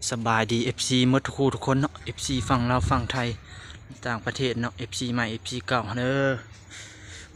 ສະບາຍດີ ເອັຟຊີ ໝົດທຸກຄູ່ທຸກຄົນເນາະ ເອັຟຊີ ຝັ່ງລາວຝັ່ງໄທ ຕ່າງປະເທດເນາະ ເອັຟຊີ ໃໝ່ ເອັຟຊີ ເກົ່າເດີ.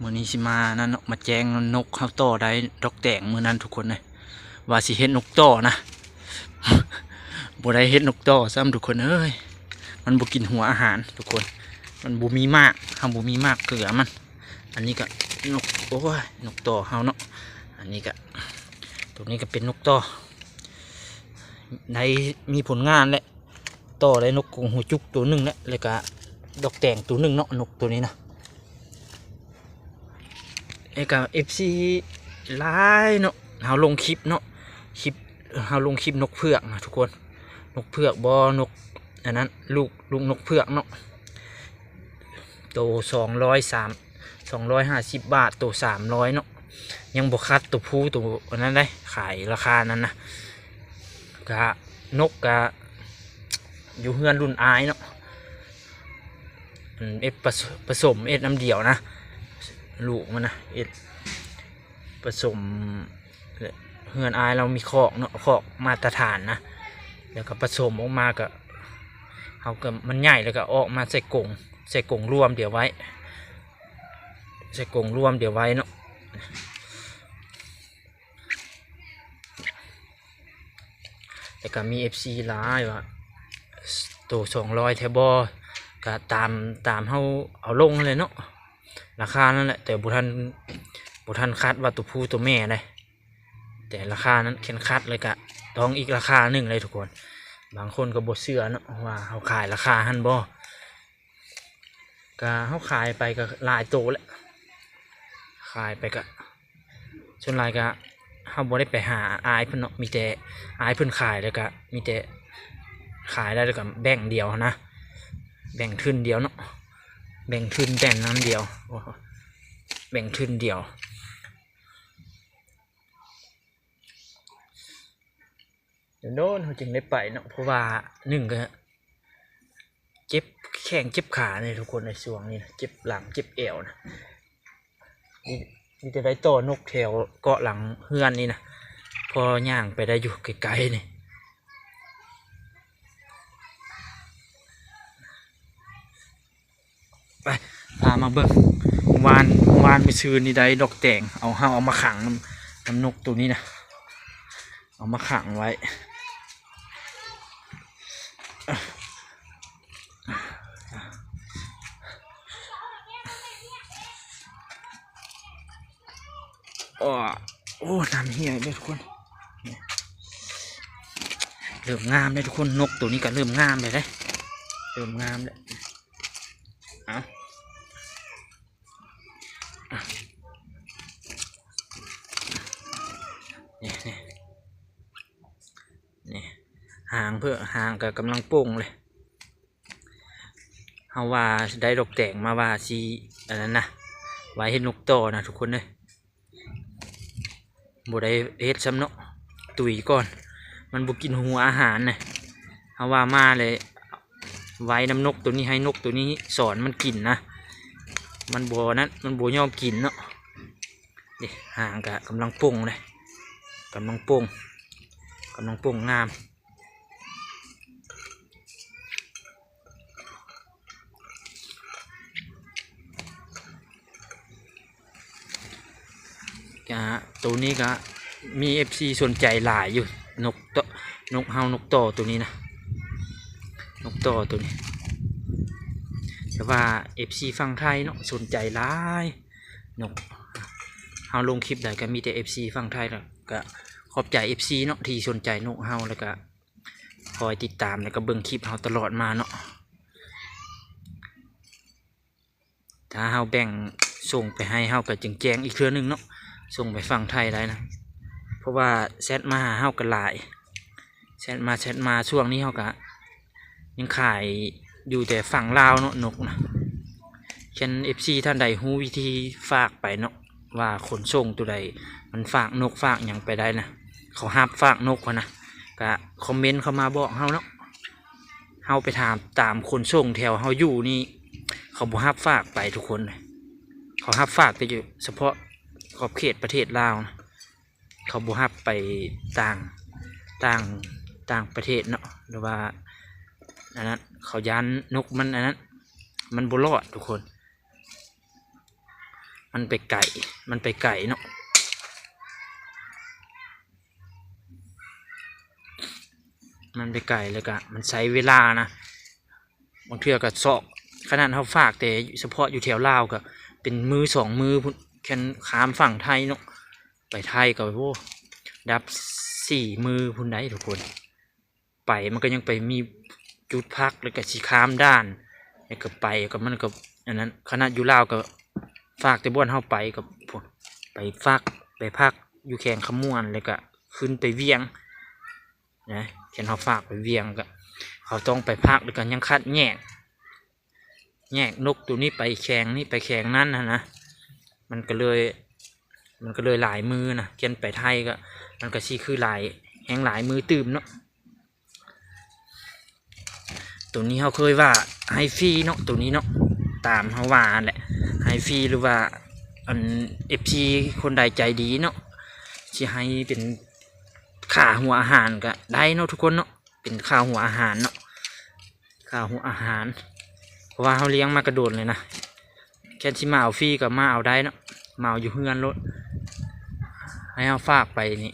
ມື້ນີ້ຊິມານັ້ນເນາະ ມາແຈ້ງນົກເຮົາຕໍ່ໄດ້ດອກແຕງມື້ນັ້ນທຸກຄົນເອີຍ ວ່າຊິເຮັດນົກຕໍ່ນະ ບໍ່ໄດ້ເຮັດນົກຕໍ່ຊ້ຳທຸກຄົນເອີຍ ມັນບໍ່ກິນຫົວອາຫານທຸກຄົນ ມັນບໍ່ມີໝາກ ເຮົາບໍ່ມີໝາກເກືອມັນ. ອັນນີ້ກະນົກ ໂອ້ຍ ນົກຕໍ່ເຮົາເນາະ ອັນນີ້ກະ ໂຕນີ້ກະເປັນນົກຕໍ່ ໄດ້ມີຜົນງານແຫຼະ ຕໍ່ໄດ້ນົກກົງຫົວຈຸກໂຕໜຶ່ງແຫຼະ ແລ້ວກະດອກແຕງໂຕໜຶ່ງເນາະ ນົກໂຕນີ້ນະ. ແລ້ວກະ ເອັຟຊີ ຫຼາຍເນາະ ເຮົາລົງຄລິບເນາະ ຄລິບ ເຮົາລົງຄລິບນົກເຜືອກນະທຸກຄົນ ນົກເຜືອກບໍ່ ນົກອັນນັ້ນ ລູກ ລູກນົກເຜືອກເນາະ ໂຕສອງຮ້ອຍສາມ ສອງຮ້ອຍຫ້າສິບບາດ ໂຕສາມຮ້ອຍເນາະ ຍັງບໍ່ຄັດໂຕຜູ້ໂຕອັນນັ້ນໄດ໋ ຂາຍລາຄານັ້ນນະ. ກະນົກກະຢູ່ເຮືອນລຸ້ນອ້າຍເນາະ ອັນເອັດປະ ປະສົມເອັດນຳດຽວນະ ລູກມັນນະ ເອັດປະສົມ ເຮືອນອ້າຍລາວມີຄອກເນາະ ຄອກມາດຕະຖານນະ ແລ້ວກະປະສົມອອກມາກະ ເຮົາກະ ມັນໃຫຍ່ແລ້ວກະອອກມາໃສ່ກົງ ໃສ່ກົງລວມດຽວໄວ້ ໃສ່ກົງລວມດຽວໄວ້ເນາະ. ແລ້ວກະມີ ເອັຟຊີ ຫຼາຍວ່າ ໂຕສອງຮ້ອຍແທ້ບໍ່ ກະຕາມ ຕາມເຮົາເອົາລົງຫັ້ນແຫຼະເນາະ ລາຄານັ້ນແຫຼະ ແຕ່ບໍ່ທັນ ບໍ່ທັນຄັດວ່າໂຕຜູ້ໂຕແມ່ໃດ໋ ແຕ່ລາຄານັ້ນແມ່ນຄັດ ແລ້ວກະຕ້ອງອີກລາຄາໜຶ່ງເລີຍທຸກຄົນ. ບາງຄົນກະບໍ່ເຊື່ອເນາະວ່າເຮົາຂາຍລາຄາຫັ້ນບໍ່ ກະເຮົາຂາຍໄປກະຫຼາຍໂຕແຫຼະ ຂາຍໄປກະ ສ່ວນຫຼາຍກະເຮົາບໍ່ໄດ້ໄປຫາອ້າຍເພິ່ນເນາະ ມີແຕ່ອ້າຍເພິ່ນຂາຍ ແລ້ວກະມີແຕ່ຂາຍໄດ້ ແລ້ວກະແບ່ງດຽວຫັ້ນນະ ແບ່ງທຶນດຽວເນາະ ແບ່ງທຶນແຕ່ນຳດຽວ ແບ່ງທຶນດຽວ. ໂດນໆ ເຮົາຈຶ່ງໄດ້ໄປເນາະ ເພາະວ່າໜຶ່ງກະເຈັບແຂ້ງເຈັບຂາເດ້ທຸກຄົນ ໃນຊ່ວງນີ້ນະ ເຈັບຫຼັງເຈັບແອວນະ ມີ ມີແຕ່ໄດ້ຕໍ່ນົກແຖວເກາະຫຼັງເຮືອນນີ້ນະ ພໍຍ່າງໄປໄດ້ຢູ່ໄກໆນີ້. ໄປ ພາມາເບິ່ງ ວານ ວານມື້ຊືນນີ້ໄດ້ດອກແຕງ ເອົາ ເຮົາເອົາມາຂັງນຳ ນຳນົກໂຕນີ້ນະ ເອົາມາຂັງໄວ້. ໂອ້ ໂອ້ ນ້ຳເຫ່ຍເດ້ທຸກຄົນ ເລີ່ມງາມເດ້ທຸກຄົນ ນົກໂຕນີ້ກະເລີ່ມງາມແລ້ວເດ້ ເລີ່ມງາມແລ້ວ ເອົາ ນີ້ ນີ້ ນີ້ ຫາງເພິ່ນ ຫາງກະກຳລັງໂປ່ງເລີຍ. ເຮົາວ່າໄດ້ດອກແຕງມາວ່າຊິອັນນັ້ນນະ ໄວ້ເຮັດນົກຕໍ່ນະທຸກຄົນເອີຍ ບໍ່ໄດ້ເຮັດຊ້ຳເນາະ ຕຸຍກ່ອນ ມັນບໍ່ກິນຫົວອາຫານນະ. ເຮົາວ່າມາແລ້ວໄວ້ນຳນົກໂຕນີ້ ໃຫ້ນົກໂຕນີ້ສອນມັນກິນນະ ມັນບໍ່ນັ້ນ ມັນບໍ່ຍອມກິນເນາະ. ນີ້ ຫາງກະກຳລັງໂປ່ງເລີຍ ກຳລັງໂປ່ງ ກຳລັງໂປ່ງງາມ. ກະ ໂຕນີ້ກະມີເອັຟຊີສົນໃຈຫຼາຍຢູ່ ນົກຕໍ່ ນົກເຫົ່າ ນົກຕໍ່ໂຕນີ້ນະ ນົກຕໍ່ໂຕນີ້ ແຕ່ວ່າເອັຟຊີຝັ່ງໄທເນາະ ສົນໃຈຫຼາຍ ນົກ ເຮົາລົງຄລິບໃດກະມີແຕ່ເອັຟຊີຝັ່ງໄທ ແລ້ວກະຂອບໃຈເອັຟຊີເນາະ ທີ່ສົນໃຈນົກເຮົາ ແລ້ວກະ ຄອຍຕິດຕາມ ແລ້ວກະເບິ່ງຄລິບເຮົາຕະຫຼອດມາເນາະ. ຖ້າເຮົາແບ່ງສົ່ງໄປໃຫ້ ເຮົາກະຈຶ່ງແຈ້ງອີກເທື່ອໜຶ່ງເນາະ ສົ່ງໄປຝັ່ງໄທໄດ້ນະ ເພາະວ່າແຊັດມາຫາເຮົາກະຫຼາຍ ແຊັດມາ ແຊັດມາ ຊ່ວງນີ້ເຮົາກະຍັງຂາຍຢູ່ແຕ່ຝັ່ງລາວເນາະ ນົກນະ. ຄັນເອັຟຊີທ່ານໃດຮູ້ວິທີຝາກໄປເນາະ ວ່າຂົນສົ່ງໂຕໃດ ມັນຝາກນົກຝາກຫຍັງໄປໄດ້ນະ ເຂົາຮັບຝາກນົກຫັ້ນນະ ກະຄອມເມັນເຂົ້າມາບອກເຮົາເນາະ. ເຮົາໄປຖາມຕາມຂົນສົ່ງແຖວເຮົາຢູ່ນີ້ ເຂົາບໍ່ຮັບຝາກໄປທຸກຄົນ ເຂົາຮັບຝາກແຕ່ຢູ່ສະເພາະຂອບເຂດປະເທດລາວນະ ເຂົາບໍ່ຮັບໄປຕ່າງ ຕ່າງ ຕ່າງປະເທດເນາະ ຫຼືວ່າອັນນັ້ນ ເຂົາຢ້ານນົກມັນອັນນັ້ນ ມັນບໍ່ລອດທຸກຄົນ ມັນໄປໄກ ມັນໄປໄກເນາະ ມັນໄປໄກ ແລ້ວກະມັນໃຊ້ເວລານະ ບາງເທື່ອກະຊອກ ຂະໜາດເຮົາຝາກແຕ່ສະເພາະຢູ່ແຖວລາວກະເປັນມື້ສອງມື້ພຸ້ນ ແຄ່ນຂ້າມຝັ່ງໄທເນາະ ໄປໄທກະ ໂອ້ ດັບສີ່ມື້ພຸ້ນໃດ໋ທຸກຄົນ. ໄປມັນກະຍັງໄປມີຈຸດພັກ ແລ້ວກະຊິຂ້າມດ່ານ ແລ້ວກະໄປ ກະມັນກະອັນນັ້ນ ຂະໜາດຢູ່ລາວກະຝາກແຕ່ບ່ອນເຮົາໄປ ກະໄປຝາກ ໄປພັກຢູ່ແຂວງຄຳມ່ວນ ແລ້ວກະຂຶ້ນໄປວຽງນະ ແຄ່ນເຮົາຝາກໄປວຽງກະ ເຮົາຕ້ອງໄປພັກ ແລ້ວກະຍັງຄັດແຍກ ແຍກນົກໂຕນີ້ໄປແຂວງນີ້ໄປແຂວງນັ້ນຫັ້ນນະ ມັນກະເລີຍ ມັນກະເລີຍຫຼາຍມື້ນະ ແຄ່ນໄປໄທກະ ມັນກະຊິຄືຫຼາຍ ແຮ່ງຫຼາຍມື້ຕື່ມເນາະ. ໂຕນີ້ເຮົາເຄີຍວ່າໃຫ້ຟຣີເນາະ ໂຕນີ້ເນາະ ຕາມເຮົາວ່າຫັ້ນແຫຼະ ໃຫ້ຟຣີ ຫຼືວ່າອັນ ເອັຟຊີ ຄົນໃດໃຈດີເນາະ ຊິໃຫ້ເປັນຄ່າຫົວອາຫານກະໄດ້ເນາະທຸກຄົນເນາະ ເປັນຄ່າຫົວອາຫານເນາະ ຄ່າຫົວອາຫານ ເພາະວ່າເຮົາລ້ຽງມາກະດົນແລ້ວນະ ແຄ່ນຊິມາເອົາຟຣີກະມາເອົາໄດ້ເນາະ ມາເອົາຢູ່ເຮືອນໂລດ ໃຫ້ເຮົາຝາກໄປນີ້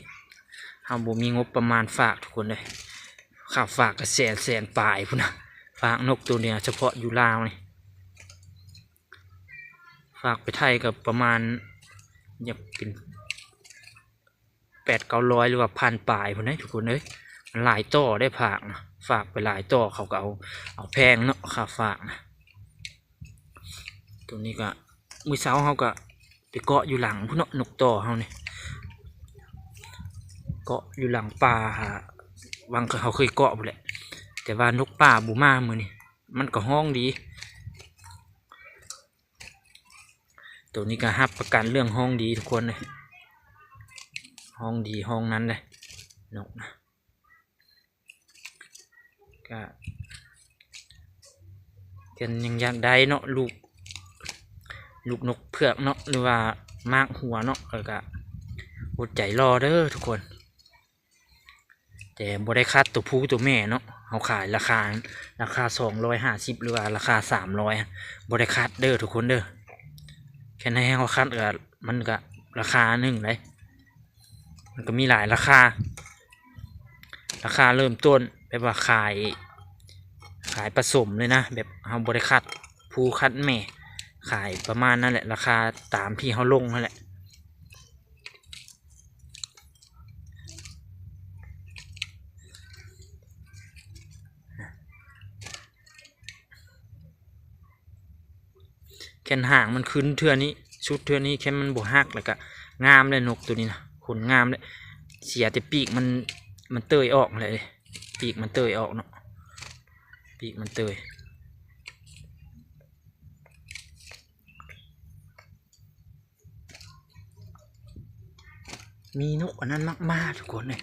ເຮົາບໍ່ມີງົບປະມານຝາກທຸກຄົນເດີ ຄ່າຝາກກະແສນ ແສນປາຍພຸ້ນນະ ຝາກນົກໂຕດຽວ ສະເພາະຢູ່ລາວນີ້ ຝາກໄປໄທກະປະມານ ຢາກເປັນ ແປດເກົ້າຮ້ອຍ ຫຼືວ່າພັນປາຍພຸ້ນເດ້ທຸກຄົນເອີຍ ມັນຫຼາຍຕໍ່ໄດ໋ຝາກນະ ຝາກໄປຫຼາຍຕໍ່ ເຂົາກະເອົາ ເອົາແພງເນາະ ຄ່າຝາກນະ ໂຕນີ້ກະ ມື້ເຊົ້າເຮົາກະໄປເກາະຢູ່ຫຼັງພຸ້ນເນາະ ນົກຕໍ່ເຮົານີ້ ເກາະຢູ່ຫຼັງປ່າ ຫວ່າງເຮົາເຄີຍເກາະພຸ້ນແຫຼະ ແຕ່ວ່ານົກປ່າບໍ່ມາມື້ນີ້ ມັນກະຮ້ອງດີ ໂຕນີ້ກະຮັບປະກັນເລື່ອງຮ້ອງດີທຸກຄົນເລີຍ ຮ້ອງດີຮ້ອງນັ້ນເດ້ ນົກນະ ກະ ເພິ່ນຍັງຢາກໄດ້ເນາະ ລູກ ລູກນົກເຜືອກເນາະ ຫຼືວ່າໝາກຫົວເນາະ ເອີ ກະອົດໃຈລໍເດີທຸກຄົນ. ແຕ່ບໍ່ໄດ້ຄັດໂຕຜູ້ໂຕແມ່ເນາະ ເຮົາຂາຍລາຄາ ລາຄາສອງຮ້ອຍຫ້າສິບ ຫຼືວ່າລາຄາສາມຮ້ອຍ ບໍ່ໄດ້ຄັດເດີທຸກຄົນເດີ ແຄ່ໃຫ້ເຮົາຄັດກະ ມັນກະລາຄາໜຶ່ງເດ້ ມັນກະມີຫຼາຍລາຄາ ລາຄາເລີ່ມຕົ້ນ ແບບວ່າຂາຍ ຂາຍປະສົມເລີຍນະ ແບບເຮົາບໍ່ໄດ້ຄັດຜູ້ຄັດແມ່ ຂາຍປະມານນັ້ນແຫຼະ ລາຄາຕາມທີ່ເຮົາລົງຫັ້ນແຫຼະ. ແຄ່ນຫາງມັນຂຶ້ນເທື່ອນີ້ ຊຸດເທື່ອນີ້ ແຄ່ນມັນບໍ່ຫັກ ແລ້ວກະງາມແລ້ວ ນົກໂຕນີ້ນະ ຂົນງາມແລ້ວ ເສຍແຕ່ປີກມັນ ມັນເຕີຍອອກຫັ້ນແຫຼະ ປີກມັນເຕີຍອອກເນາະ ປີກມັນເຕີຍ. ມີນົກອັນນັ້ນມັກມາທຸກຄົນເອີຍ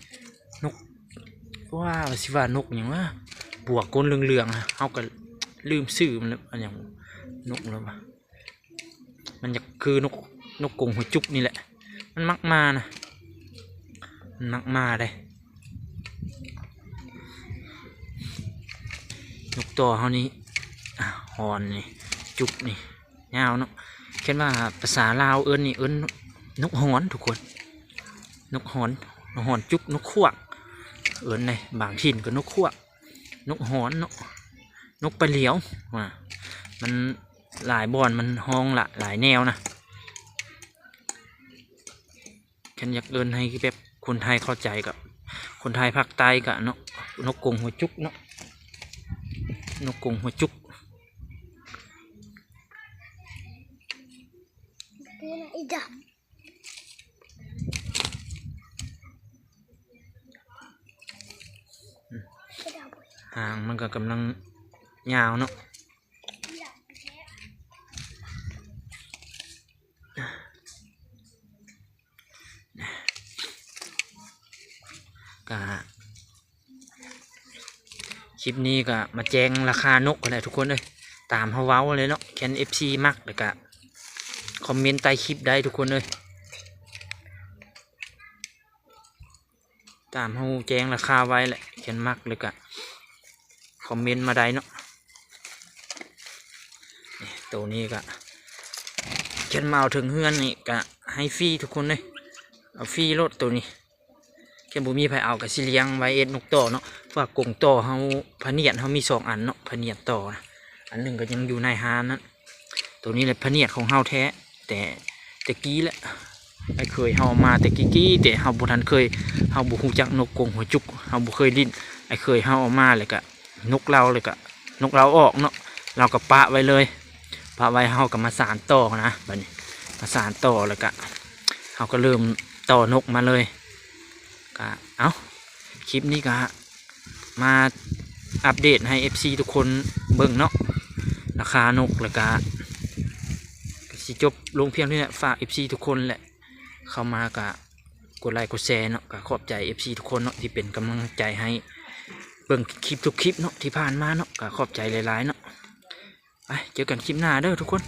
ນົກ ວ່າ ວ່າຊິວ່ານົກຫຍັງວະ ບວກກົ້ນເຫຼືອງໆ ເຮົາກະລືມຊື່ມັນແລ້ວ ອັນຫຍັງ ນົກແລ້ວວະ ມັນຢາກຄືນົກ ນົກກົງຫົວຈຸກນີ້ແຫຼະ ມັນມັກມານະ ມັນມັກມາເດ້. ນົກຕໍ່ເຮົານີ້ ອາ ຫອນນີ້ ຈຸກນີ້ ຍາວເນາະ ແຄ່ນວ່າພາສາລາວເອີ້ນນີ້ ເອີ້ນນົກຫອນທຸກຄົນ ນົກຫອນ ນົກຫອນຈຸກ ນົກຂວ້າງ ເອີ້ນເດ້ ບາງຖິ່ນກະນົກຂວ້າງ ນົກຫອນເນາະ ນົກປາຫຼຽວ ວ່າ ມັນຫຼາຍບ່ອນ ມັນຮ້ອງຫຼາຍແນວນະ. ຄັນຢາກເອີ້ນໃຫ້ແບບຄົນໄທເຂົ້າໃຈກະ ຄົນໄທພາກໃຕ້ກະເນາະ ນົກກົງຫົວຈຸກເນາະ ນົກກົງຫົວຈຸກ. ຫາງມັນກະກຳລັງຍາວເນາະ. ກະ ຄລິບນີ້ກະມາແຈ້ງລາຄານົກຫັ້ນແຫຼະທຸກຄົນເອີຍ ຕາມເຮົາເວົ້າເລີຍເນາະ ແຄ່ນເອັຟຊີມັກ ແລ້ວກະຄອມເມັນໃຕ້ຄລິບໄດ້ທຸກຄົນເອີຍ. ຕາມເຮົາແຈ້ງລາຄາໄວ້ແຫຼະ ຄັນມັກແລ້ວກະຄອມເມັນມາໄດ້ເນາະ. ນີ້ໂຕນີ້ກະຄັນມາເອົາເຖິງເຮືອນນີ້ກະໃຫ້ຟຣີທຸກຄົນເລີຍ ເອົາຟຣີໂລດໂຕນີ້. ຄັນບໍ່ມີໃຜເອົາກະຊິລ້ຽງໄວ້ເຮັດນົກຕໍ່ເນາະ ເພາະວ່າກົງຕໍ່ເຮົາ ພະນຽດເຮົາມີສອງອັນເນາະ ພະນຽດຕໍ່ນະ ອັນໜຶ່ງກະຍັງຢູ່ໃນຮ້ານນັ້ນ. ໂຕນີ້ແຫຼະພະນຽດຂອງເຮົາແທ້ ແຕ່ແຕ່ກີ້ແຫຼະ ອ້າຍເຂີຍເຮົາເອົາມາແຕ່ກີ້ໆ ແຕ່ເຮົາບໍ່ທັນເຄີຍ ເຮົາບໍ່ຮູ້ຈັກນົກກົງຫົວຈຸກ ເຮົາບໍ່ເຄີຍຫຼິ້ນ. ອ້າຍເຂີຍເຮົາເອົາມາແລ້ວກະນົກລາວ ແລ້ວກະນົກລາວອອກເນາະ ລາວກະປະໄວ້ເລີຍ ປະໄວ້ ເຮົາກະມາສານຕໍ່ນະ. ບາດນີ້ມາສານຕໍ່ແລ້ວກະ ເຮົາກະເລີ່ມຕໍ່ນົກມາເລີຍ. ກະ ເອົ້າ ຄລິບນີ້ກະມາອັບເດດໃຫ້ເອັຟຊີທຸກຄົນເບິ່ງເນາະ ລາຄານົກ ແລ້ວກະ ກະຊິຈົບລົງພຽງເທົ່ານີ້ແຫຼະ. ຝາກເອັຟຊີທຸກຄົນແຫຼະ ເຂົ້າມາກະກົດໄລກົດແຊເນາະ. ກະຂອບໃຈເອັຟຊີທຸກຄົນເນາະ ທີ່ເປັນກຳລັງໃຈໃຫ້ເບິ່ງຄລິບທຸກຄລິບເນາະ ທີ່ຜ່ານມາເນາະ ກະຂອບໃຈຫຼາຍໆເນາະ. ໄປ ເຈີກັນຄລິບໜ້າເດີທຸກຄົນ.